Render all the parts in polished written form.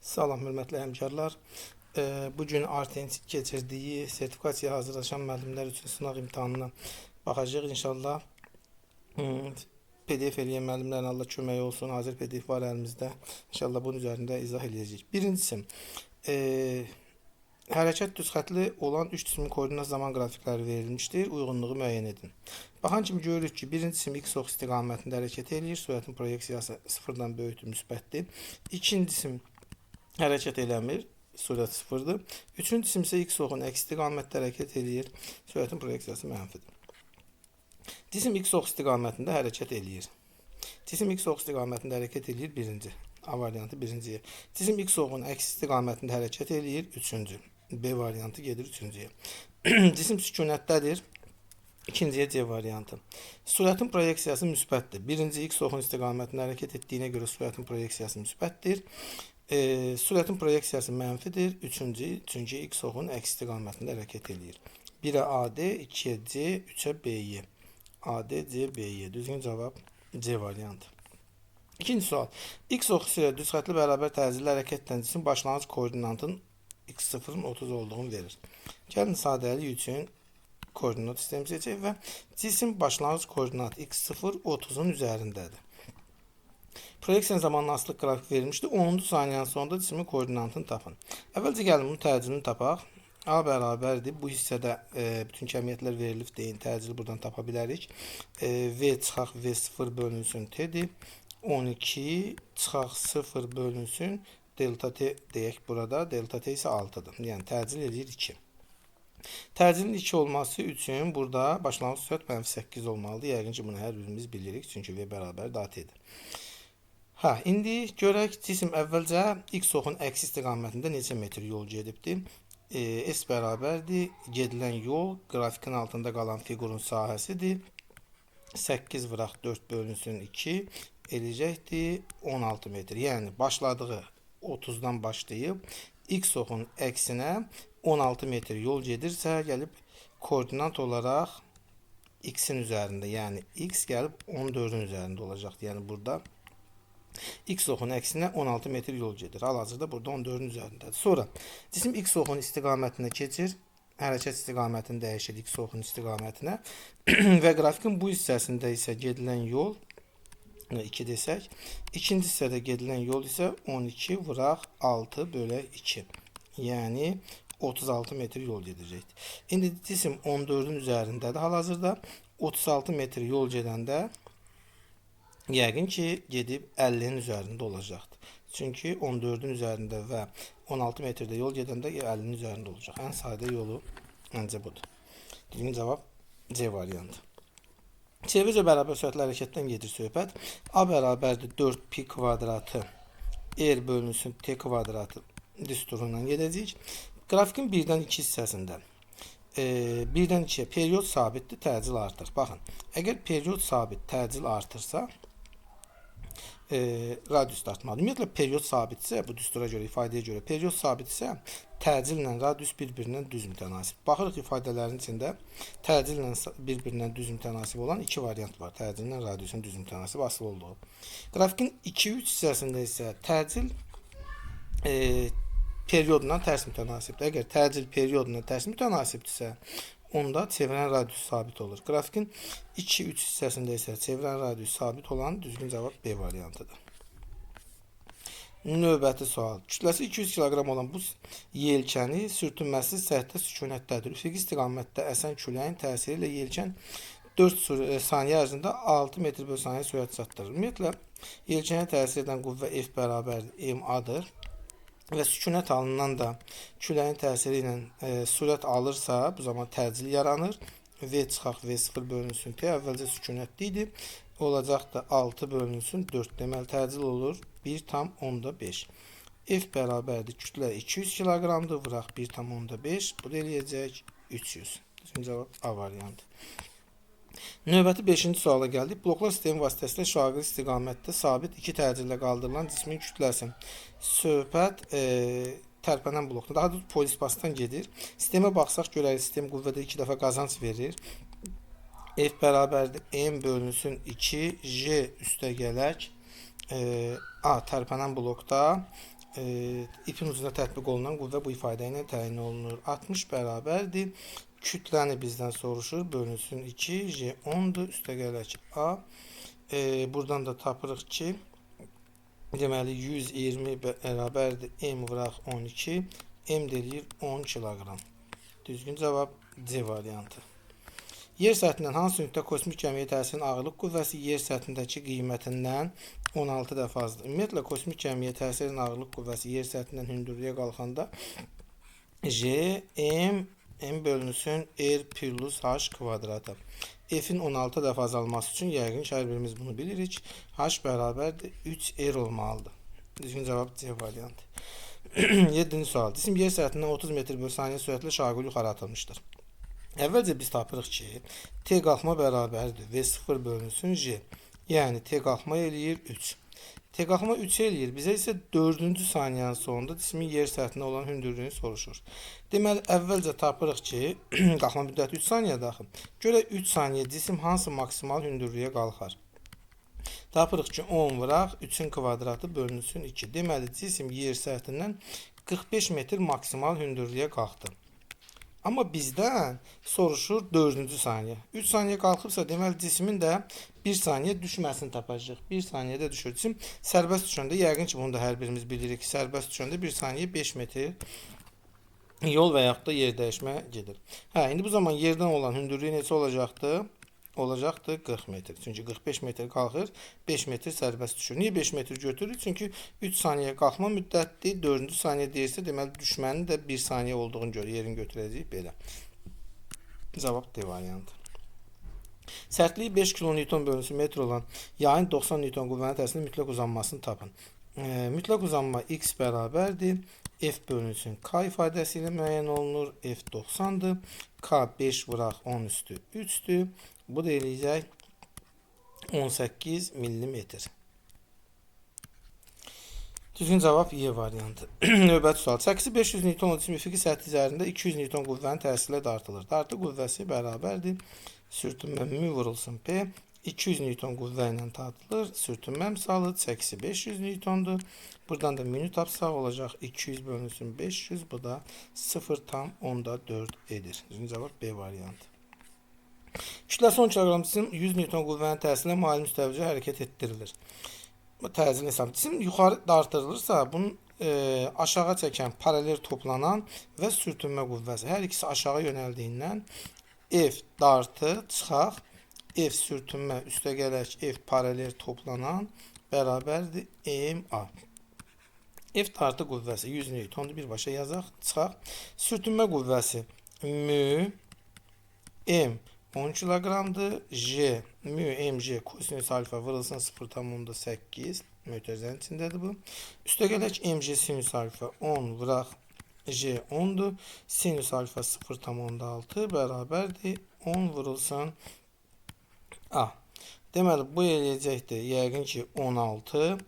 Salam, hörmətli həmkarlar. Bu gün Arten keçirdiyi sertifikasiyaya hazırlaşan müəllimlər üçün sınaq imtahanına baxacağıq inşallah. PDF eləyən müəllimlərin Allah köməyi olsun. Hazır PDF var əlimizdə. İnşallah bunun üzərində izah eləyəcəyik. Birincisi, hərəkət düz xətli olan 3 cismin koordinat zaman qrafikləri verilmişdir. Uyğunluğu müəyyən edin. Baxan kimi görürük ki, birinci cisim x ox istiqamətində hərəkət eləyir. Sürətin proyeksiyası sıfırdan böyükdür, müsbətdir. İkinci cisim hərəkət eləmir, sürət sıfırdır. Üçüncü cisim isə x oxun əks istiqamətdə hərəkət eləyir, sürətin proyeksiyası mənfidir. Cisim x ox istiqamətində hərəkət eləyir. Cisim x ox istiqamətində hərəkət eləyir birinci. A variantı birinciyə. Cisim x oxun əks istiqamətində hərəkət eləyir üçüncü. B variantı gedir üçüncüyə. Cisim sükunətdədir. İkinciyə C variantı. Sürətin proyeksiyası müsbətdir. Birinci x oxun istiqamətində hərəkət etdiyinə görə sürətin proyeksiyası müsbətdir. Sürətin proyeksiyası mənfidir. Üçüncü, çünki x oxun əks istiqamətində hərəkət eləyir. 1-ə AD, 2-yə C, 3-ə BY. AD, C, BY. Düzgün cavab C variantı. İkinci sual. X oxu ilə düz xətli bərabər təcilli hərəkət edən cisim başlanğıc koordinatın x0-ın 30 olduğunu verir. Gəlin sadəlik üçün koordinat sistemi seçək və cisim başlanğıc koordinat x0 30-un üzərindədir. Proyeksiyanın zamanla asılıq qrafik verilmişdir. 10-cu saniyənin sonunda cismin koordinatını tapın. Əvvəlcə gəlin bunun təcilini tapaq. A bərabərdir. Bu hissədə bütün kəmiyyətlər verilib deyin. Təcili buradan tapa bilərik. V çıxaq V0 bölünsün T-dir. 12 çıxaq 0 bölünsün delta T deyək burada. Delta T isə 6-dır. Yəni təcil eləyir 2. Təcilin 2 olması üçün burada başlanğıc sürət mənfi 8 olmalıdır. Yəqin ki, bunu hər birimiz bilirik. Çünki V bərabər AT-dir. Hə, indi görək cisim əvvəlcə x oxun əks istiqamətində neçə metr yol gedibdir. S bərabərdir. Gedilən yol qrafikin altında qalan fiqurun sahəsidir. 8 vıraq 4 bölünsün 2 eləyəcəkdir 16 metr. Yəni başladığı 30-dan başlayıb x oxun əksinə 16 metr yol gedirsə, gəlib koordinat olaraq x-in üzərində, yəni x gəlib 14-ün üzərində olacaqdır. Yəni burada x oxun əksinə 16 metr yol gedir. Hal-hazırda burada 14-ün üzərindədir. Sonra cisim x oxun istiqamətinə keçir. Hərəkət istiqamətini dəyişir x oxun istiqamətinə və qrafikin bu hissəsində isə gedilən yol 2 desək, ikinci hissədə gedilən yol isə 12 vıraq 6 bölək 2. Yəni 36 metr yol gedəcəkdir. İndi cisim 14-ün üzərindədir. Hal-hazırda 36 metr yol gedəndə yəqin ki, gedib 50-nin üzərində olacaqdır. Çünki 14-ün üzərində və 16 metrdə yol gedəndə 50-nin üzərində olacaq. Ən sadə yolu məncə budur. Düzgün cavab C variantı. Çevrəcə bərabər sürətli hərəkətdən gedir söhbət. A bərabərdir 4 pi kvadratı R bölünsün T kvadratı düsturundan gedəcəyik. Qrafikin 1-dən 2 hissəsində 1-dən 2-yə period sabitdir, təcil artır. Baxın, əgər period sabit, təcil artırsa, radius da artmalıdır. Ümumiyyətlə period sabitsə, bu düstura görə, ifadəyə görə period sabitsə, təcillə radius bir-birindən düz mütənasib. Baxırıq ifadələrin içində təcillə bir-birindən düz mütənasib olan iki variant var. Təcillə radiusun düz mütənasib asılı olduğu. Qrafikin 2-3 hissəsində isə təcil periodla tərs mütənasibdir. Əgər təcil periodla tərs mütənasibdirsə, onda çevirən radius sabit olur. Qrafikin 2-3 hissəsində isə çevirən radius sabit olan düzgün cavab B variantıdır. Növbəti sual. Kütləsi 200 kiloqram olan bu yelkəni sürtünməsiz səthdə sükunətdədir. Üfüqi istiqamətdə əsən küləyin təsiri ilə yelkən 4 saniyə ərzində 6 metr bölü saniyə sürət çatdırır. Ümumiyyətlə, yelkənə təsir edən qüvvə F bərabərdir MA-dır. Və sükunət halından da küləyin təsiri ilə sürət alırsa, bu zaman təcil yaranır. V çıxaq V0 bölünsün T. Əvvəlcə sükunətli idi. Olacaq da 6 bölünsün 4. Deməli, təcil olur 1,5. F bərabərdir. Kütlə 200 kiloqramdır. Vıraq 1,5. Bu da eləyəcək 300. Düzgün cavab A variantı. Növbəti 5-ci suala gəldik. Bloklar sistemi vasitəsilə şüaqlı istiqamətdə sabit iki təcillə qaldırılan cismin kütləsi. Söhbət tərpənən blokdan, daha doğrusu polispasdan gedir. Sistemə baxsaq görərik, sistem qüvvədə 2 dəfə qazanc verir. F bərabərdir M bölünsün 2, J üstə gələk. A tərpənən blokda İpin ucuna tətbiq olunan qüvvə bu ifadə ilə təyin olunur. 60 bərabərdir. Kütləni bizdən soruşur. Bölünsün 2, J 10-dur. Üstə gələk A. Buradan da tapırıq ki, deməli 120 bərabərdir M vuraq 12. M də eləyir 10 kiloqram. Düzgün cavab C variantı. Yer səthindən hansı nöqtə kosmik gəmiyə təsirin ağırlıq qüvvəsi yer səthindəki qiymətindən 16 dəfə azdır? Ümumiyyətlə, kosmik gəmiyə təsirin ağırlıq qüvvəsi yer səthindən hündürlüyə qalxanda J, M, M bölünsün R plus H kvadratı. F'in 16 dəfə azalması üçün yəqin ki, hər birimiz bunu bilirik. H bərabərdir 3R olmalıdır. Düzgün cavab C variantı. 7-ci sual. Cisim yer səthindən 30 metr bölü saniyə sürətlə şaquli yuxarı atılmışdır. Əvvəlcə biz tapırıq ki, T qalxma bərabərdir V0 bölünsün J. Yəni T qalxma eləyir 3. T qalxma 3 eləyir. Bizə isə 4-cü saniyənin sonunda cismin yer səthinə olan hündürlüyünü soruşur. Deməli, əvvəlcə tapırıq ki, qalxma müddəti 3 saniyədir axı. Görək 3 saniyə cisim hansı maksimal hündürlüyə qalxar. Tapırıq ki, 10 vuraq 3-ün kvadratı bölünsün 2. Deməli, cisim yer səthindən 45 metr maksimal hündürlüyə qalxdı. Amma bizdən soruşur 4-cü saniyə. 3 saniyə qalxıbsa, deməli cismin də 1 saniyə düşməsini tapacağıq. 1 saniyədə düşür. Cisim sərbəst düşəndə, yəqin ki, bunu da hər birimiz bilirik ki, sərbəst düşəndə 1 saniyə 5 metr yol və yaxud da yer dəyişmə gedir. Hə, indi bu zaman yerdən olan hündürlüyü neçə olacaqdır? Olacaqdır 40 metr. Çünki 45 metr qalxır, 5 metr sərbəst düşür. Niyə 5 metr götürür? Çünki 3 saniyə qalxma müddətdir, 4-cü saniyə deyirsə, deməli düşmənin də 1 saniyə olduğunu görə yerini götürəcəyik belə. Cavab D variantı. Sərtliyi 5 kilonewton bölünsün metr olan yayın 90 newton qüvvənin təsirində mütləq uzanmasını tapın. Mütləq uzanma x bərabərdir. F bölünsün K ifadəsi ilə müəyyən olunur. F 90-dır. K 5 vuraq 10 üstü 3-dür. Bu da eləyəcək 18 millimetr. Düzgün cavab Y variantı. Növbəti sual. Çəkisi 500 Newton cisim üfüqi səthi üzərində 200 Newton qüvvənin təsiri ilə dartılır. Dartı qüvvəsi bərabərdir. Sürtünmə mü vurulsun P. 200 Newton qüvvə ilə tartılır. Sürtünmə misalı çəkisi 500 Newtondur. Buradan da münü tapsaq olacaq 200 bölünsün 500. Bu da 0,4 edir. Düzgün cavab B variantı. Kütləsi 10 kiloqram cisim 100 Newton qüvvənin təsiri ilə mail müstəvicə hərəkət etdirilir. Bu təcili hesab. Cisim yuxarı dartılırsa, bunun aşağı çəkən paralel toplanan və sürtünmə qüvvəsi. Hər ikisi aşağı yönəldiyindən F dartı çıxaq, F sürtünmə üstə gələk F paralel toplanan bərabərdir MA. F dartı qüvvəsi 100 Newtondur. Birbaşa yazaq, çıxaq. Sürtünmə qüvvəsi mü M 10 kiloqramdır. J mü mg kosinüs alfa vurulsun 0,8 mötərizənin içindədir bu. Üstə gələk mg sinüs alfa 10 vuraq J 10'dur. Sinüs alfa 0,6 bərabərdir 10 vurulsun A. Deməli bu eləyəcəkdir yəqin ki 16.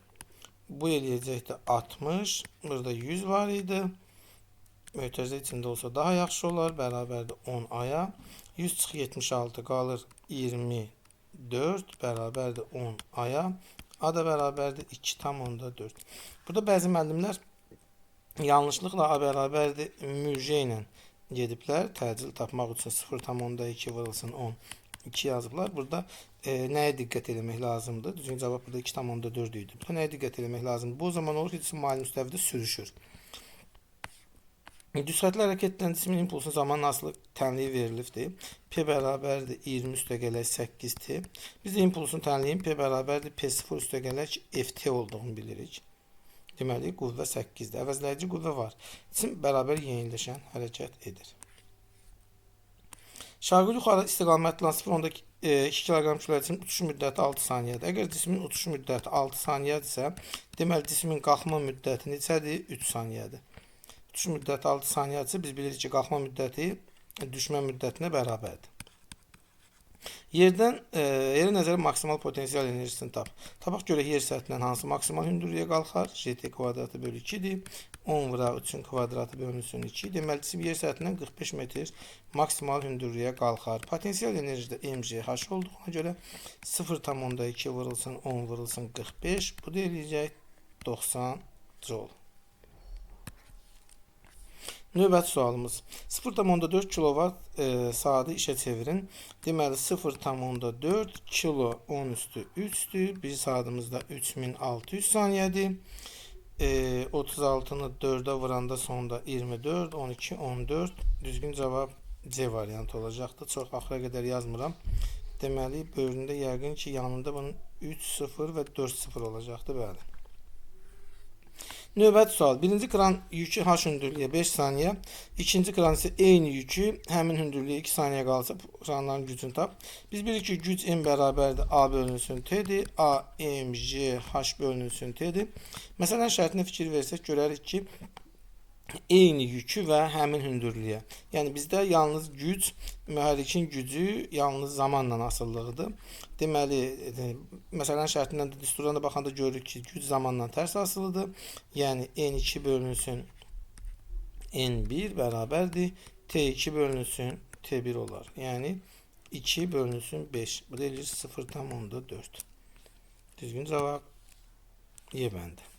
Bu eləyəcəkdir 60. Burada 100 var idi. Mötərizə içində olsa daha yaxşı olar. Bərabərdir 10 aya. 100 çıx 76 qalır 24 bərabərdir 10 aya. A da bərabərdir 2,4. Burada bəzi müəllimlər yanlışlıqla A bərabərdir müj ilə gediblər. Təcil tapmaq üçün 0,2 vurulsun 10. 2 yazıblar. Burada nəyə diqqət eləmək lazımdır? Düzgün cavab burada 2,4 idi. Burada nəyə diqqət eləmək lazımdır? Bu o zaman olur ki, cisim mail müstəvidə sürüşür. Düz xətli hərəkət edən cismin impulsunun zaman asılı tənliyi verilibdir. P bərabərdir 20 üstə gələk 8T. Biz də impulsun tənliyinin P bərabərdir P0 üstə gələk FT olduğunu bilirik. Deməli, qüvvə 8-dir. Əvəzləyici qüvvə var. Cisim bərabər yeniləşən hərəkət edir. Şaquli yuxarı istiqamətli olan 0,2 kiloqram kütləli cismin uçuş müddəti 6 saniyədir. Əgər cismin uçuş müddəti 6 saniyədirsə, deməli cismin qalxma müddəti neçədir? 3 saniyədir. Uçuş müddəti 6 saniyədirsə, biz bilirik ki, qalxma müddəti düşmə müddətinə bərabərdir. Yerdən yerə nəzərə maksimal potensial enerjisini tap. Tapaq görək yer səthindən hansı maksimal hündürlüyə qalxar? JT kvadratı bölü 2-dir. 10 vuraq 3-ün kvadratı bölünsün 2. Deməli, cisim yer səthindən 45 metr maksimal hündürlüyə qalxar. Potensial enerji də MGH olduğuna görə 0,2 vurulsun 10 vurulsun 45. Bu da eləyəcək 90 joule. Növbəti sualımız 0,4 kilovat saatı işə çevirin. Deməli 0,4 kilo 10 üstü 3-dür. Bir saatımızda 3600 saniyədir. 36-nı 4-ə vuranda sonda 24, 12, 14. Düzgün cavab C variantı olacaqdır. Çox axıra qədər yazmıram. Deməli, böyründə yəqin ki, yanında bunun 3, 0 və 4, 0 olacaqdır. Bəli. Növbəti sual. Birinci kran yükü H hündürlüyə 5 saniyə, ikinci kran isə eyni yükü həmin hündürlüyə 2 saniyə qalsa kranların gücünü tap. Biz bilirik ki, güc M bərabərdir A bölünsün T-dir. A, M, J, H bölünsün T-dir. Məsələn, şərtinə fikir versək, görərik ki, eyni yükü və həmin hündürlüyə. Yəni bizdə yalnız güc, mühərrikin gücü yalnız zamanla asılılığıdır. Deməli, məsələn şərtindən də düsturdan da baxanda görürük ki, güc zamanla tərs asılıdır. Yəni N2 bölünsün N1 bərabərdir. T2 bölünsün T1 olar. Yəni 2 bölünsün 5. Bu da eləyir 0,4. Düzgün cavab Y bəndi.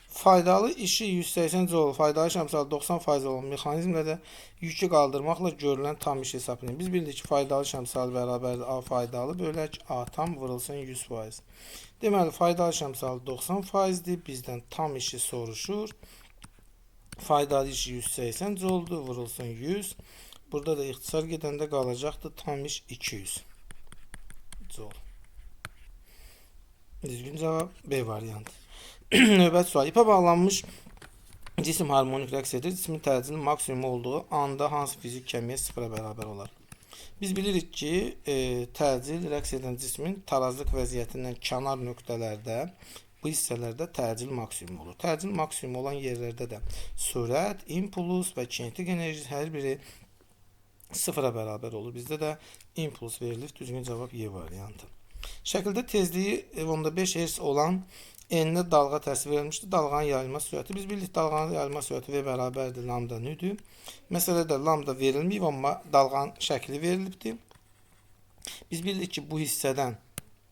Faydalı işi 180 joule, faydalı iş əmsalı 90% olan mexanizmlə də yükü qaldırmaqla görülən tam işi hesablayın. Biz bildik ki, faydalı iş əmsalı bərabərdir A faydalı bölək A tam vurulsun 100%. Deməli, faydalı iş əmsalı 90%-dir. Bizdən tam işi soruşur. Faydalı işi 180 joule'dur, vurulsun 100. Burada da ixtisar gedəndə qalacaqdır tam iş 200 joule. Düzgün cavab B variantı. Növbəti sual. İpə bağlanmış cisim harmonik rəqs edir. Cismin təcilinin maksimum olduğu anda hansı fizik kəmiyyət sıfıra bərabər olar? Biz bilirik ki, təcil rəqs edən cismin tarazlıq vəziyyətindən kənar nöqtələrdə, bu hissələrdə təcil maksimum olur. Təcil maksimum olan yerlərdə də sürət, impuls və kinetik enerji hər biri sıfıra bərabər olur. Bizdə də impuls verilir. Düzgün cavab Y variantı. Şəkildə tezliyi 0,5 Hz olan enli dalğa təsvir edilmişdir. Dalğanın yayılma sürəti. Biz bildik dalğanın yayılma sürəti V bərabərdir lambda nüdür. Məsələdə lambda verilməyib, amma dalğanın şəkli verilibdir. Biz bildik ki, bu hissədən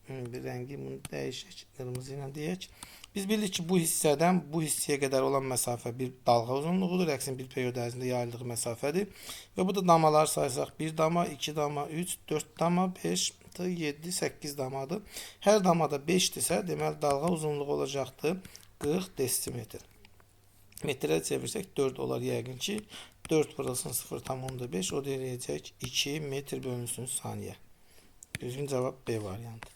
bir rəngi bunu dəyişək, qırmızı ilə deyək. Biz bildik ki, bu hissədən bu hissəyə qədər olan məsafə bir dalğa uzunluğudur. Rəqsin bir period ərzində yayıldığı məsafədir. Və bu da damalar saysaq 1 dama, 2 dama, 3, 4 dama, 5, 7, 8 damadır. Hər damada 5-dirsə, deməli dalğa uzunluğu olacaqdır 40 desimetr. Metrə çevirsək 4 olar yəqin ki. 4 vurulsun 0,5, o da eləyəcək 2 metr bölünsün saniyə. Düzgün cavab B variantı.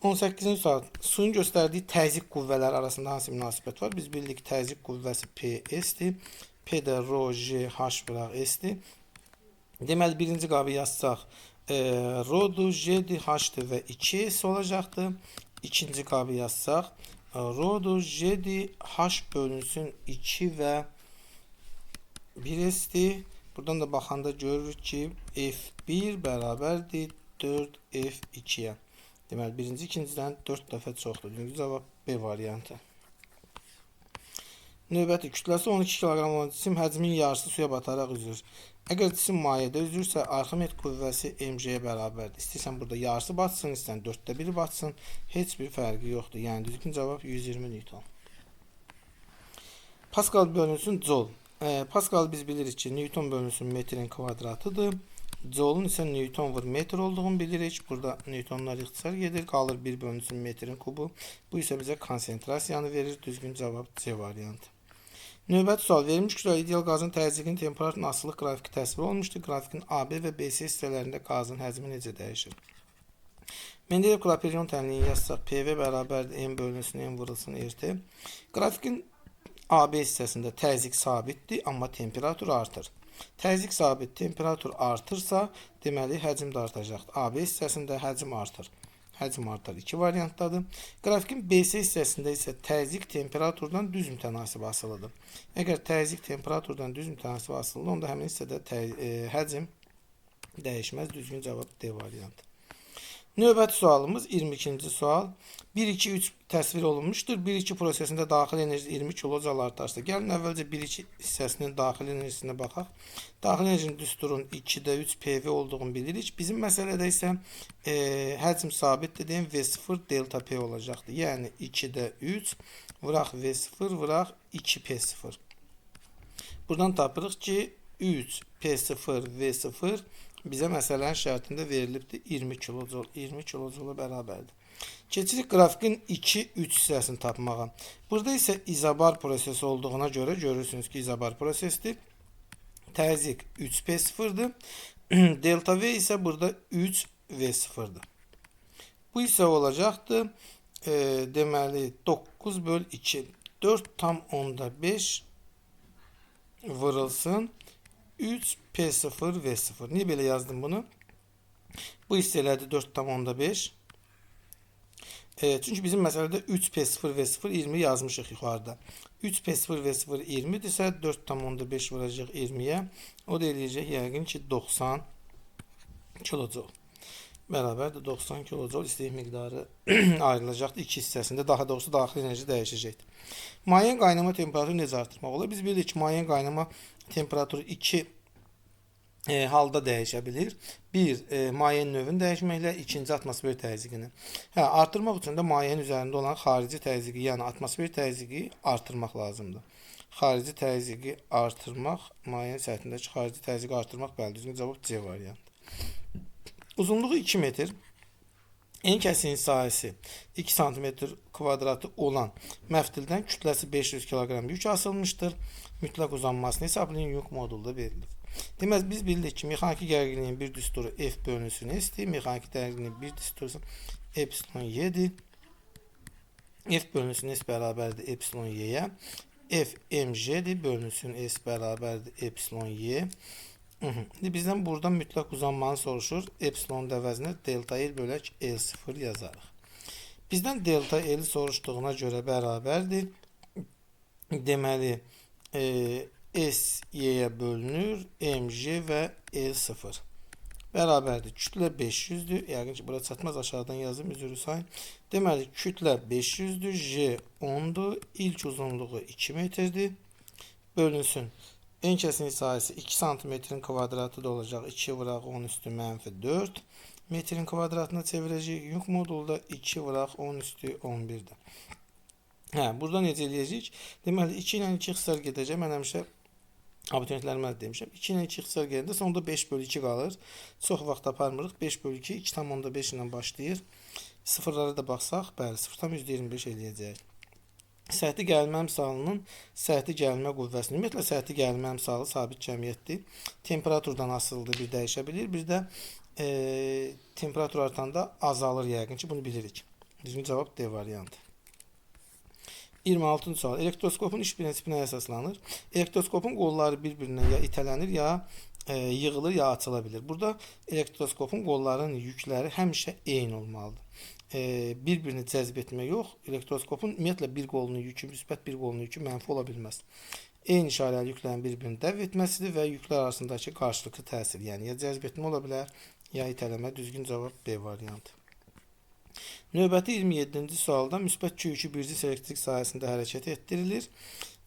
18-ci sual. Suyun göstərdiyi təzyiq qüvvələri arasında hansı münasibət var? Biz bildik ki, təzyiq qüvvəsi PS-dir. P də rho, J, H vıraq S-dir. Deməli, birinci qabı yazsaq, rho-dur, J-dir, H-dır və 2S olacaqdır. İkinci qabı yazsaq, rho-dur, J-dir, H bölünsün 2 və 1S-dir. Buradan da baxanda görürük ki, F1 bərabərdir 4F2-yə. Deməli, birinci ikincidən 4 dəfə çoxdur. Düzgün cavab B variantı. Növbəti kütləsi 12 kg olan cisim həcmin yarısı suya bataraq üzür. Əgər cisim mayedə üzürsə, Arximed qüvvəsi mg-yə bərabərdir. İstəyirsən burada yarısı batsın, istəyirsən 4-də 1-i batsın, heç bir fərqi yoxdur. Yəni düzgün cavab 120 Newton. Pascal bölünsün Joule. Pascal biz bilirik ki, Newton bölünsün metrin kvadratıdır. Joule'un isə Newton vur metr olduğunu bilirik. Burada Newtonlar ixtisar gedir. Qalır 1 bölünsün metrin kubu. Bu isə bizə konsentrasiyanı verir. Düzgün cavab C variantı. Növbəti sual. Verilmiş kütləvi ideal qazın təzyiqinin temperaturun asılılıq qrafiki təsvir olunmuşdur. Qrafikin AB və BC hissələrində qazın həcmi necə dəyişir? Mendeleyev Klaperion tənliyini yazsaq PV bərabərdir M bölünsün M vurulsun RT. Qrafikin AB hissəsində təzyiq sabitdir, amma temperatur artır. Təzyiq sabit, temperatur artırsa, deməli həcm də artacaqdır. AB hissəsində həcm artır. Həcm artar. İki variantdadır. Qrafikin BC hissəsində isə təzyiq temperaturdan düz mütənasib asılıdır. Əgər təzyiq temperaturdan düz mütənasib asılıdır, onda həmin hissədə həcm dəyişməz. Düzgün cavab D variantı. Növbəti sualımız 22-ci sual. 1, 2, 3 təsvir olunmuşdur. 1, 2 prosesində daxili enerji 20 kilocal artarsa, gəlin əvvəlcə 1, 2 hissəsinin daxili enerjisinə baxaq. Daxili enerjinin düsturun 2-də 3 PV olduğunu bilirik. Bizim məsələdə isə həcm sabit dediyim V0 delta P olacaqdır. Yəni 2-də 3 vuraq V0 vuraq 2P0. Buradan tapırıq ki, 3 P0 V0 bizə məsələnin şərtində verilibdir 20 kilojol. 20 kilojola bərabərdir. Keçirik qrafikin 2-3 hissəsini tapmağa. Burada isə izobar prosesi olduğuna görə görürsünüz ki, izobar prosesdir. Təzyiq 3P0-dır. Delta V isə burada 3V0-dır. Bu isə olacaqdır. Deməli 9 böl 2 4,5 vurulsun 3 P0 V0. Niyə belə yazdım bunu? Bu hissələrdə 4,5. Çünki bizim məsələdə 3 P0 V0 20 yazmışıq yuxarıda. 3 P0 V0 20-dirsə 4,5 vuracaq 20-yə. O da eləyəcək yəqin ki 90 kilojol. Bərabərdir 90 kilojol istilik miqdarı ayrılacaqdır iki hissəsində. Daha doğrusu daxili enerji dəyişəcəkdir. Mayenin qaynama temperaturu necə artırmaq olar? Biz bilirik ki, mayenin qaynama temperaturu 2 halda dəyişə bilir. Bir, mayenin növünü dəyişməklə, ikinci atmosfer təzyiqini. Hə, artırmaq üçün də mayenin üzərində olan xarici təzyiqi, yəni atmosfer təzyiqi artırmaq lazımdır. Xarici təzyiqi artırmaq, mayenin səthindəki xarici təzyiqi artırmaq, bəli, düzgün cavab C variantı. Uzunluğu 2 metr, en kəsiyin sahəsi 2 sm kvadratı olan məftildən kütləsi 500 kg yük asılmışdır. Mütləq uzanmasını hesablayın, yük modulda verilir. Deməli, biz bilirik ki, mexaniki gərginliyin bir düsturu F bölünsün S-dir. Mexaniki gərginliyin bir düsturu epsilon Y-dir. F bölünsün S bərabərdir epsilon Y-yə. F mg-dir, bölünsün S bərabərdir epsilon Y. İndi bizdən buradan mütləq uzanmanı soruşur. Epsilonun əvəzinə delta L bölək L0 yazarıq. Bizdən delta L soruşduğuna görə bərabərdir. Deməli, S Y-yə bölünür, mg və L0 bərabərdir. Kütlə 500-dür. Yəqin ki, bura çatmaz. Aşağıdan yazım, üzrü sayın. Deməli, kütlə 500-dür, J 10-dur, ilk uzunluğu 2 metrdir. Bölünsün. En kəsin sahəsi 2 santimetrin kvadratı da olacaq. 2 vuraq 10 üstü mənfi 4 metrin kvadratına çevirəcəyik. Yük modulda 2 vuraq 10 üstü 11-dir. Hə, burada necə eləyəcəyik? Deməli, 2 ilə 2 ixtisar gedəcək. Mən həmişə abituriyentlərimə də demişəm. 2 ilə 2 ixtisar gedəndə sonda 5 bölü 2 qalır. Çox vaxt aparmırıq. 5 bölü 2, 2,5 ilə başlayır. Sıfırlara da baxsaq, bəli, 0,25 eləyəcək. Səthi gəlmə əmsalının səthi gəlmə qüvvəsini. Ümumiyyətlə, səthi gəlmə əmsalı sabit cəmiyyətdir. Temperaturdan asılıdır, bir dəyişə bilir. Bir də temperatur artanda azalır yəqin ki, bunu bilirik. Düzgün cavab D variantı. 26-cı sual. Elektroskopun iş prinsipi nəyə əsaslanır? Elektroskopun qolları bir-birindən ya itələnir, ya yığılır, ya açıla bilir. Burada elektroskopun qollarının yükləri həmişə eyni olmalıdır. Bir-birini cəzb etmə yox, elektroskopun ümumiyyətlə bir qolunun yükü müsbət, bir qolunun yükü mənfi ola bilməz. Eyni işarəli yüklərin bir-birini dəf etməsidir və yüklər arasındakı qarşılıqlı təsir, yəni ya cəzb etmə ola bilər, ya itələmə. Düzgün cavab B variantı. Növbəti 27-ci sualda müsbət Q yükü bir cins elektrik sahəsində hərəkət etdirilir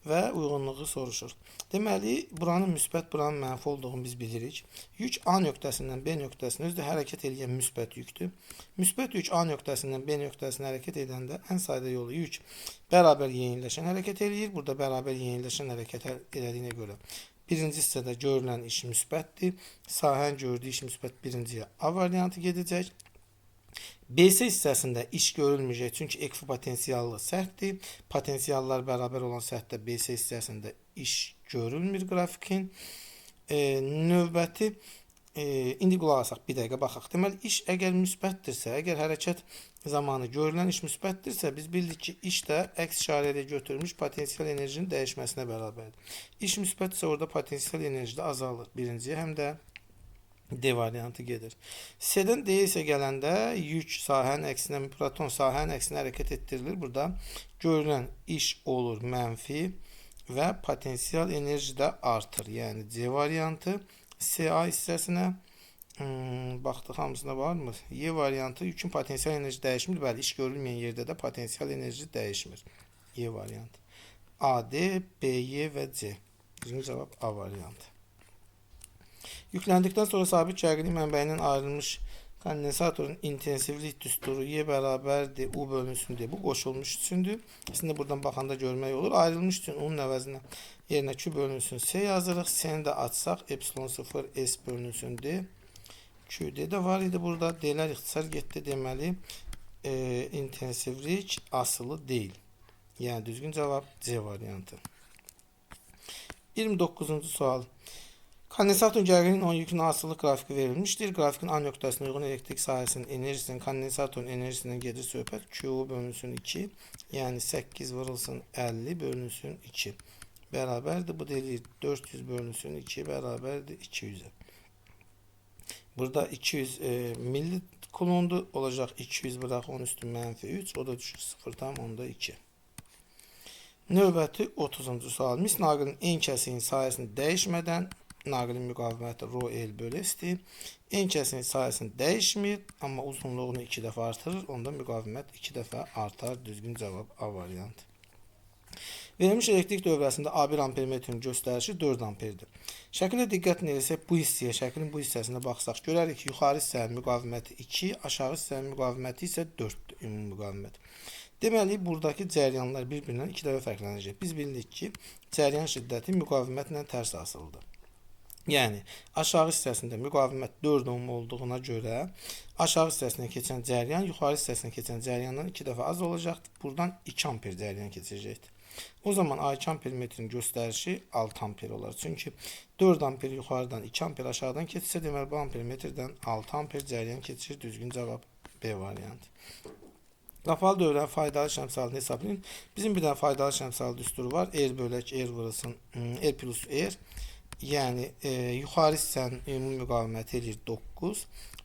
və uyğunluğu soruşur. Deməli, buranın müsbət, buranın mənfi olduğunu biz bilirik. Yük A nöqtəsindən B nöqtəsinə özü də hərəkət eləyən müsbət yükdür. Müsbət yük A nöqtəsindən B nöqtəsinə hərəkət edəndə ən sadə yolu yük bərabər yeniləşən hərəkət eləyir. Burada bərabər yeniləşən hərəkət elədiyinə görə birinci hissədə görülən iş müsbətdir. Sahənin gördüyü iş müsbət birinciyə A variantı gedəcək. BC hissəsində iş görülməyəcək, çünki ekvipotensiallı səthdir. Potensiallar bərabər olan səthdə BC hissəsində iş görülmür qrafikin. Növbəti, indi qulaq asaq, bir dəqiqə baxaq. Deməli, iş əgər müsbətdirsə, əgər hərəkət zamanı görülən iş müsbətdirsə, biz bildik ki, iş də əks işarə ilə götürülmüş potensial enerjinin dəyişməsinə bərabərdir. İş müsbətdirsə, orada potensial enerji də azalır. Birinciyə həm də D variantı gedir. C-dən D isə gələndə yük sahənin əksinə, proton sahənin əksinə hərəkət etdirilir. Burada görülən iş olur mənfi və potensial enerji də artır. Yəni C variantı CA hissəsinə baxdıq hamısında varmı? Y variantı yükün potensial enerji dəyişmir. Bəli, iş görülməyən yerdə də potensial enerji dəyişmir. Y variantı. A, D, B, Y və C. Düzgün cavab A variantı. Yükləndikdən sonra sabit gərginlik mənbəyindən ayrılmış Kondensatorun intensivlik düsturu Y bərabərdir U bölünsün D. Bu qoşulmuş üçündür. Əslində buradan baxanda görmək olur. Ayrılmış üçün U-nun əvəzinə yerinə Q bölünsün S yazırıq. S-ni də açsaq epsilon 0 S bölünsün D. QD də var idi burada. D-lər ixtisar getdi. Deməli, intensivlik asılı deyil. Yəni düzgün cavab C variantı. 29-cu sual. Kondensatorun gərginliyi onun yükünün asılılıq qrafiki verilmişdir. Qrafikin A nöqtəsinə uyğun elektrik sahəsinin enerjisinin kondensatorun enerjisindən gedir söhbət. Q bölünsün 2. Yəni 8 vurulsun 50 bölünsün 2. Bərabərdir. Bu da eləyir 400 bölünsün 2 bərabərdir 200-ə. Burada 200 milli kulondur. Olacaq 200 bıraq 10 üstü mənfi 3. O da düşür 0,2. Növbəti 30-cu sual. Mis naqilin en kəsiyinin sahəsini dəyişmədən naqilin müqaviməti rho L bölü S-dir. En kəsiyinin sahəsini dəyişmir, amma uzunluğunu 2 dəfə artırır. Onda müqavimət 2 dəfə artar. Düzgün cavab A variantı. Verilmiş elektrik dövrəsində A1 ampermetrin göstərişi 4 amperdir. Şəkilə diqqətlə eləsək, bu hissəyə, şəklin bu hissəsinə baxsaq, görərik ki, yuxarı hissənin müqaviməti 2, aşağı hissənin müqaviməti isə 4-dür, ümumi müqavimət. Deməli, buradakı cəryanlar bir-birindən 2 dəfə fərqlənəcək. Biz bilirik ki, cəryan şiddəti müqavimətlə tərs asılıdır. Yəni, aşağı hissəsində müqavimət 4 ohm olduğuna görə aşağı hissəsindən keçən cəryan yuxarı hissəsindən keçən cəryandan 2 dəfə az olacaqdır. Buradan 2 amper cəryan keçəcəkdir. O zaman A2 ampermetrin göstərişi 6 amper olar. Çünki 4 amper yuxarıdan 2 amper aşağıdan keçsə, deməli bu ampermetrdən 6 amper cəryan keçir. Düzgün cavab B variantı. Qapalı dövrənin faydalı şəmsalını hesablayın. Bizim bir dənə faydalı şəmsalı düsturu var. R bölək R vurulsun R plus R. Yəni yuxarı hissənin ümumi müqaviməti eləyir 9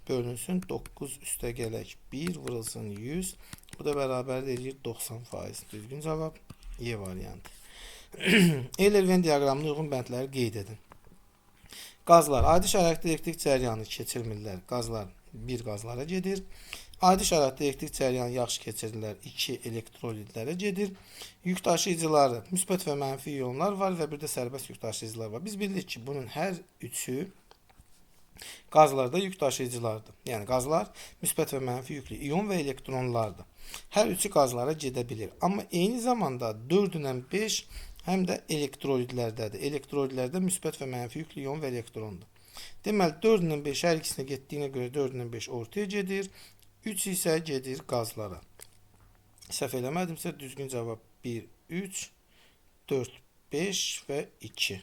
bölünsün 9 üstə gələk 1 vurulsun 100. Bu da bərabər eləyir 90%. Düzgün cavab Y variantı. Euler-Venn diaqramına uyğun bəndləri qeyd edin. Qazlar adi şəraitdə elektrik cəryanı keçirmirlər. Qazlar bir qazlara gedir. Adi şəraitdə elektrik cəryanı yaxşı keçirirlər. 2 elektrolitlərə gedir. Yük daşıyıcıları müsbət və mənfi ionlar var və bir də sərbəst yük daşıyıcılar var. Biz bilirik ki, bunun hər üçü qazlarda yük daşıyıcılardır. Yəni qazlar müsbət və mənfi yüklü ion və elektronlardır. Hər üçü qazlara gedə bilir. Amma eyni zamanda 4 ilə 5 həm də elektrolitlərdədir. Elektrolitlərdə müsbət və mənfi yüklü ion və elektrondur. Deməli 4 ilə 5 hər ikisinə getdiyinə görə 4 ilə 5 ortaya gedir. 3 isə gedir qazlara. Səhv eləmədimsə düzgün cavab 1, 3, 4, 5 və 2.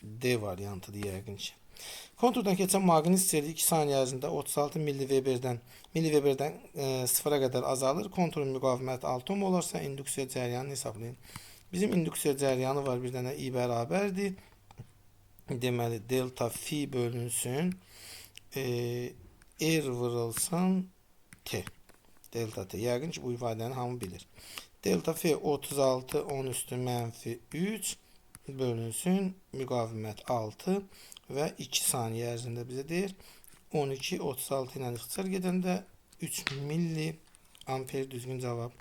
D variantıdır yəqin ki. Konturdan keçən maqnit seli 2 saniyə ərzində 36 milliweberdən 0-a qədər azalır. Konturun müqaviməti 6 ohm olarsa induksiya cəryanını hesablayın. Bizim induksiya cəryanı var bir dənə I bərabərdir. Deməli delta fi bölünsün R vurulsun T. Delta T. Yəqin ki, bu ifadəni hamı bilir. Delta F 36 10 üstü mənfi 3 bölünsün müqavimət 6 və 2 saniyə ərzində bizə deyir 12 36 ilə ixtisar gedəndə 3 milli amper düzgün cavab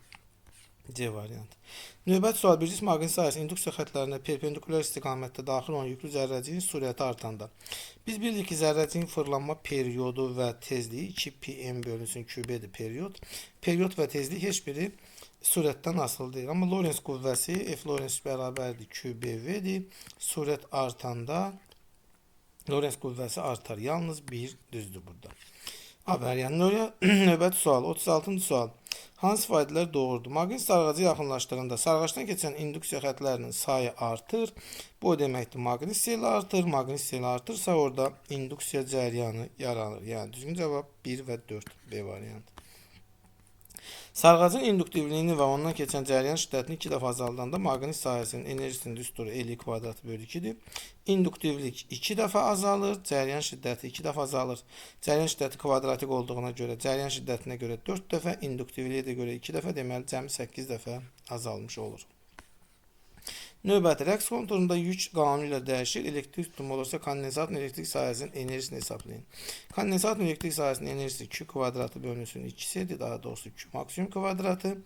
C variantı. Növbəti sual bir cism maqnit sahəsi induksiya xətlərinə perpendikulyar istiqamətdə daxil olan yüklü zərrəciyin sürəti artanda. Biz bilirik ki, zərrəciyin fırlanma periodu və tezliyi 2 pi m bölünsün QB-dir period. Period və tezlik heç biri sürətdən asılı deyil. Amma Lorentz qüvvəsi F Lorentz bərabərdir QBV-dir. Sürət artanda Lorentz qüvvəsi artar. Yalnız bir düzdür burada. A variantı. Növbəti sual 36-cı sual. Hansı ifadələr doğrudur? Maqnit sarğacı yaxınlaşdıranda sarğaçdan keçən induksiya xətlərinin sayı artır. Bu o deməkdir, maqnit seli artır. Maqnit seli artırsa orada induksiya cəryanı yaranır. Yəni düzgün cavab 1 və 4 B variantı. Sarğacın induktivliyini və ondan keçən cəryan şiddətini 2 dəfə azaldanda maqnit sahəsinin enerjisinin düsturu L kvadratı bölü 2-dir. İnduktivlik 2 dəfə azalır, cəryan şiddəti 2 dəfə azalır. Cəryan şiddəti kvadratik olduğuna görə cəryan şiddətinə görə 4 dəfə, induktivliyə də görə 2 dəfə, deməli cəmi 8 dəfə azalmış olur. Növbəti rəqs konturunda yük qanunu ilə dəyişir. Elektrik tutumu olursa kondensatorun elektrik sahəsinin enerjisini hesablayın. Kondensatorun elektrik sahəsinin enerjisi Q kvadratı bölünsün 2-dir. Daha doğrusu Q maksimum kvadratı.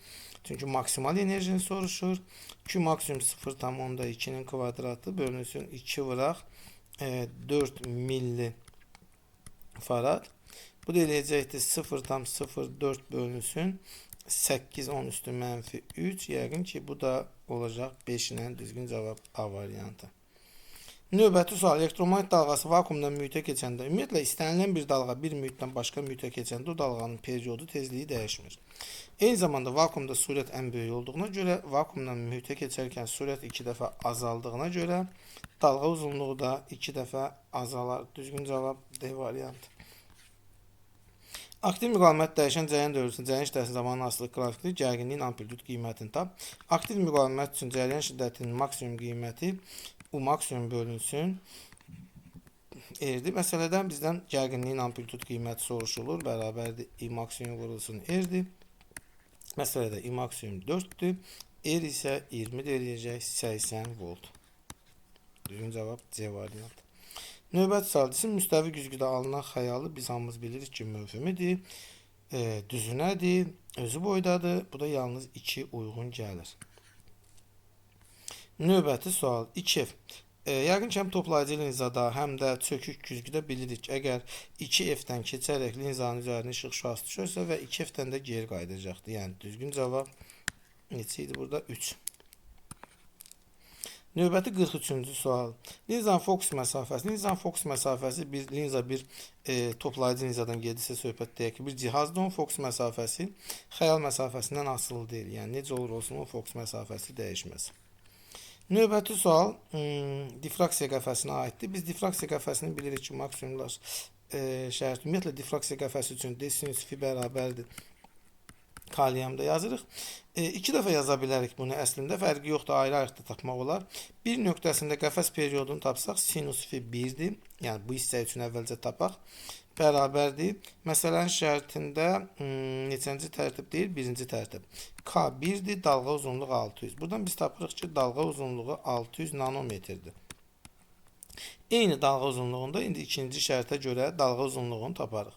Çünki maksimal enerjini soruşur. Q maksimum 0,2-nin kvadratı bölünsün 2 vuraq 4 milli farad. Bu da eləyəcəkdir 0,04 bölünsün 8 10 üstü mənfi 3. Yəqin ki, bu da olacaq 5 ilə düzgün cavab A variantı. Növbəti sual, elektromaqnit dalğası vakuumdan mühitə keçəndə, ümumiyyətlə istənilən bir dalğa bir mühitdən başqa mühitə keçəndə o dalğanın periodu, tezliyi dəyişmir. Eyni zamanda vakuumda sürət ən böyük olduğuna görə, vakuumdan mühitə keçərkən sürət 2 dəfə azaldığına görə dalğa uzunluğu da 2 dəfə azalar. Düzgün cavab D variantı. Aktiv müqavimət dəyişən cəryan dövrüsünün cəryan şiddətinin zamanı asılılıq qrafikli gərginliyin amplitud qiymətini tap. Aktiv müqavimət üçün cəryan şiddətinin maksimum qiyməti U maksimum bölünsün R-dir. Məsələdən bizdən gərginliyin amplitud qiyməti soruşulur. Bərabərdir I maksimum vurulsun R-dir. Məsələdə I maksimum 4-dür. R isə 20 eləyəcək 80 volt. Düzgün cavab C variantı. Növbəti sual cisim müstəvi güzgüdə alınan xəyalı biz hamımız bilirik ki, mövhumidir, düzünədir, özü boydadır. Bu da yalnız 2 uyğun gəlir. Növbəti sual 2F. Yəqin ki, həm toplayıcı linzada, həm də çökük güzgüdə bilirik ki, əgər 2F-dən keçərək linzanın üzərinə işıq şüası düşərsə və 2F-dən də geri qayıdacaqdır. Yəni, düzgün cavab neçə idi burada? 3. Növbəti 43-cü sual. Linzanın fokus məsafəsi. Linzanın fokus məsafəsi bir linza bir toplayıcı linzadan gedirsə söhbət deyək ki, bir cihazdır, onun fokus məsafəsi xəyal məsafəsindən asılı deyil. Yəni necə olur olsun o fokus məsafəsi dəyişməz. Növbəti sual difraksiya qəfəsinə aiddir. Biz difraksiya qəfəsini bilirik ki, maksimumlar şərt. Ümumiyyətlə difraksiya qəfəsi üçün d sinüs fi bərabərdir K-da yazırıq. İki dəfə yaza bilərik bunu əslində. Fərqi yoxdur, ayrı-ayrı da tapmaq olar. Bir nöqtəsində qəfəs periodunu tapsaq, sinus fi 1-dir. Yəni bu hissə üçün əvvəlcə tapaq. Bərabərdir. Məsələnin şərtində neçənci tərtib deyil? Birinci tərtib. K 1-dir, dalğa uzunluğu 600. Buradan biz tapırıq ki, dalğa uzunluğu 600 nanometrdir. Eyni dalğa uzunluğunda indi ikinci şərtə görə dalğa uzunluğunu taparıq.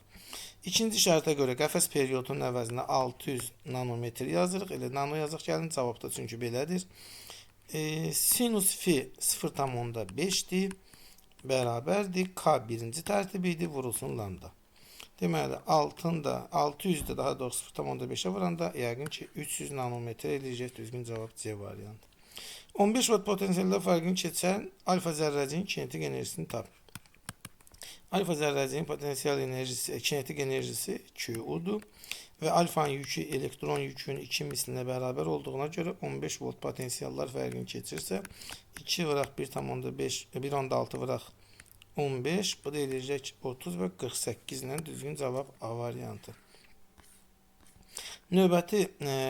İkinci şərtə görə qəfəs periodunun əvəzinə 600 nanometr yazırıq. Elə nano yazaq gəlin cavabda çünki belədir. Sinus fi 0,5-dir. Bərabərdir. K birinci tərtib idi. Vurulsun lambda. Deməli 600-də daha doğrusu 0,5-ə vuranda yəqin ki 300 nanometr eləyəcək. Düzgün cavab C variantı. 15 volt potensialdə fərqini keçən alfa zərrəciyin kinetik enerjisini tap. Alfa zərrəciyin potensial enerjisi, kinetik enerjisi Q-udur və alfanın yükü elektron yükünün 2 mislinə bərabər olduğuna görə 15 volt potensiallar fərqini keçirsə 2 vıraq 1,5, 1,6 vıraq 15, bu da eləyəcək 30 və 48 ilə düzgün cavab A variantı. Növbəti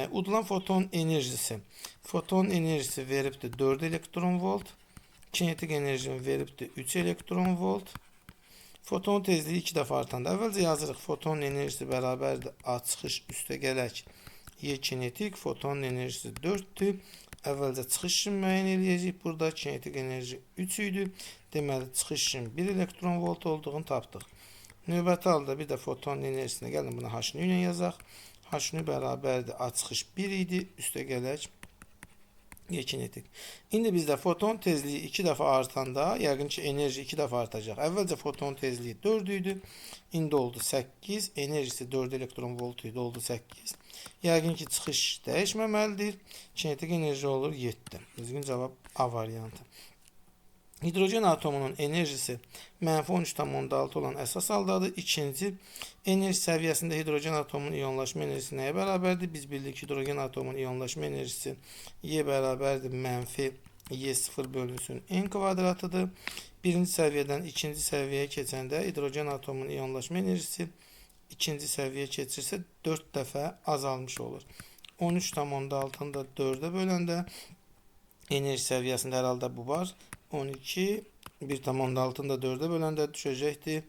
udulan foton enerjisi. Foton enerjisi veribdir 4 elektron volt, kinetik enerjini veribdir 3 elektron volt. Foton tezliyi 2 dəfə artanda. Əvvəlcə yazırıq. Foton enerjisi bərabərdir A çıxış üstə gələk Y kinetik. Fotonun enerjisi 4-dür. Əvvəlcə çıxış üçün müəyyən eləyəcəyik. Burada kinetik enerji 3 idi. Deməli, çıxış üçün 1 elektron volt olduğunu tapdıq. Növbəti halda bir də fotonun enerjisinə gəlin. Bunu H nü ilə yazaq. H nü bərabərdir A çıxış 1 idi. Üstə gələk Y kinetik. İndi bizdə foton tezliyi 2 dəfə artanda, yəqin ki, enerji 2 dəfə artacaq. Əvvəlcə foton tezliyi 4 idi. İndi oldu 8. Enerjisi 4 elektron volt idi, oldu 8. Yəqin ki, çıxış dəyişməməlidir. Kinetik enerji olur 7. Düzgün cavab A variantı. Hidrogen atomunun enerjisi mənfi 13,6 olan əsas haldadır. İkinci enerji səviyyəsində hidrogen atomunun iyonlaşma enerjisi nəyə bərabərdir? Biz bildik hidrogen atomunun iyonlaşma enerjisi Y bərabərdir mənfi Y0 bölünsün N kvadratıdır. Birinci səviyyədən ikinci səviyyəyə keçəndə hidrogen atomunun iyonlaşma enerjisi ikinci səviyyəyə keçirsə 4 dəfə azalmış olur. 13,6-nı da 4-ə böləndə enerji səviyyəsində hər halda bu var. 12, 1,6-nı da 4-ə böləndə düşəcəkdir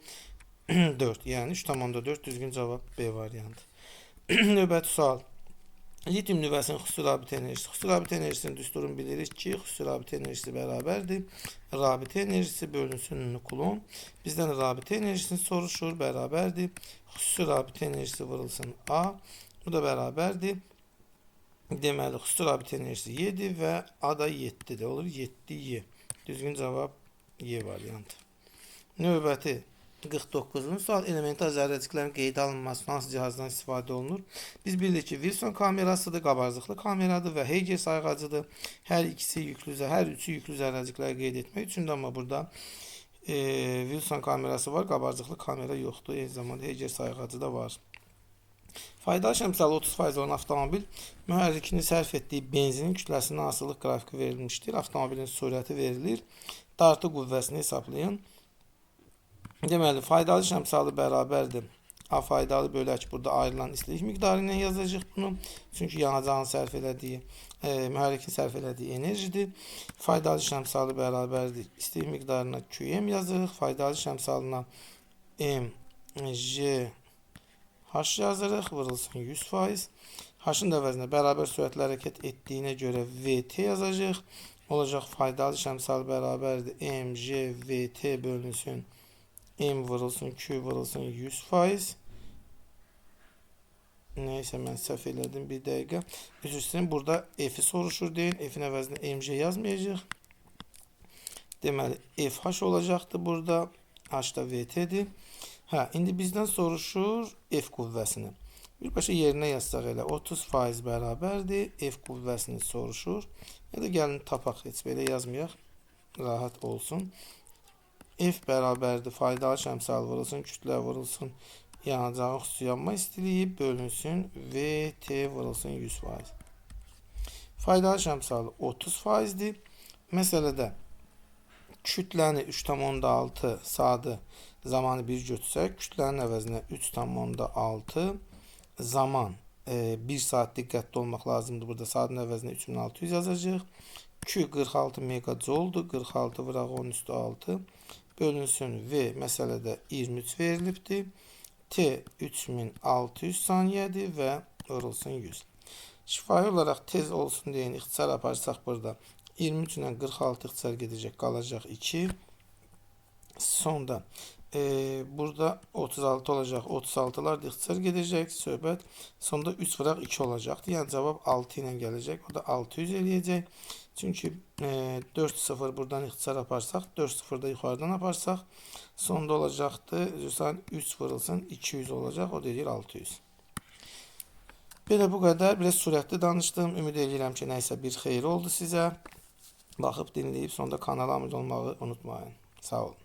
4. Yəni 3,4 düzgün cavab B variantı. Növbəti sual. Litium nüvəsinin xüsusi rabitə enerjisi. Xüsusi rabitə enerjisinin düsturunu bilirik ki, xüsusi rabitə enerjisi bərabərdir. Rabitə enerjisi bölünsün nuklon. Bizdən rabitə enerjisini soruşur, bərabərdir. Xüsusi rabitə enerjisi vurulsun A. Bu da bərabərdir. Deməli, xüsusi rabitə enerjisi Y-dir və A da 7-dir. Olur 7Y. Düzgün cavab Y variantı. Növbəti 49-cu sual elementar zərrəciklərin qeydə alınması hansı cihazdan istifadə olunur? Biz bilirik ki, Wilson kamerasıdır, qabarcıqlı kameradır və Heiger sayğacıdır. Hər ikisi yüklü, hər üçü yüklü zərrəcikləri qeyd etmək üçündür, amma burada Wilson kamerası var, qabarcıqlı kamera yoxdur. Eyni zamanda Heiger sayğacı da var. Faydalı əmsalı 30% olan avtomobil mühərrikinin sərf etdiyi benzinin kütləsinin asılılıq qrafiki verilmişdir. Avtomobilin sürəti verilir. Dartı qüvvəsini hesablayın. Deməli, faydalı əmsalı bərabərdir. A faydalı bölək burada ayrılan istilik miqdarı ilə yazacağıq bunu. Çünki yanacağın sərf elədiyi, mühərrikin sərf elədiyi enerjidir. Faydalı əmsalı bərabərdir. İstilik miqdarına QM yazırıq. Faydalı əmsalına M, J, H yazırıq. Vurulsun 100%. H-ın da əvəzinə bərabər sürətlə hərəkət etdiyinə görə VT yazacağıq. Olacaq faydalı əmsalı bərabərdir. M, J, VT bölünsün. M vurulsun, Q vurulsun 100%. Neyse, mən səhv elədim bir dəqiqə. Üzr istəyirəm, burada F-i soruşur deyin. F-in əvəzinə MJ yazmayacaq. Deməli, FH olacaqdı burada. H da VT-dir. Hə, indi bizdən soruşur F qüvvəsini. Birbaşa yerinə yazsaq elə 30% bərabərdir. F qüvvəsini soruşur. Ya da gəlin tapaq, heç belə yazmayaq. Rahat olsun. F bərabərdir. Faydalı əmsalı vurulsun, kütlə vurulsun, yanacağın xüsusi yanma istiliyi bölünsün, VT vurulsun 100%. Faydalı əmsalı 30%-dir. Məsələdə kütləni 3,6 saatı zamanı bir götürsək, kütlənin əvəzinə 3,6 zaman 1 saat diqqətli olmaq lazımdır. Burada saatın əvəzinə 3600 yazacağıq. Q 46 megajouldur. 46 vuraq 10 üstü 6 bölünsün V məsələdə 23 verilibdir. T 3600 saniyədir və vurulsun 100. Şifahi olaraq tez olsun deyin ixtisar aparsaq burada 23 ilə 46 ixtisar gedəcək, qalacaq 2. Sonda burada 36 olacaq. 36'lar da ixtisar gedəcək. Söhbət sonda 3 vuraq 2 olacaqdır. Yəni cavab 6 ilə gələcək. O da 600 eləyəcək. Çünki 4 0 buradan ixtisar aparsaq, 4 0 da yuxarıdan aparsaq, sonda olacaqdır. Üzrsən 3 vurulsun 200 olacaq. O da eləyir 600. Belə bu qədər. Biraz sürətli danışdım. Ümid eləyirəm ki, nəsə bir xeyri oldu sizə. Baxıb dinləyib sonda kanala abunə olmağı unutmayın. Sağ olun.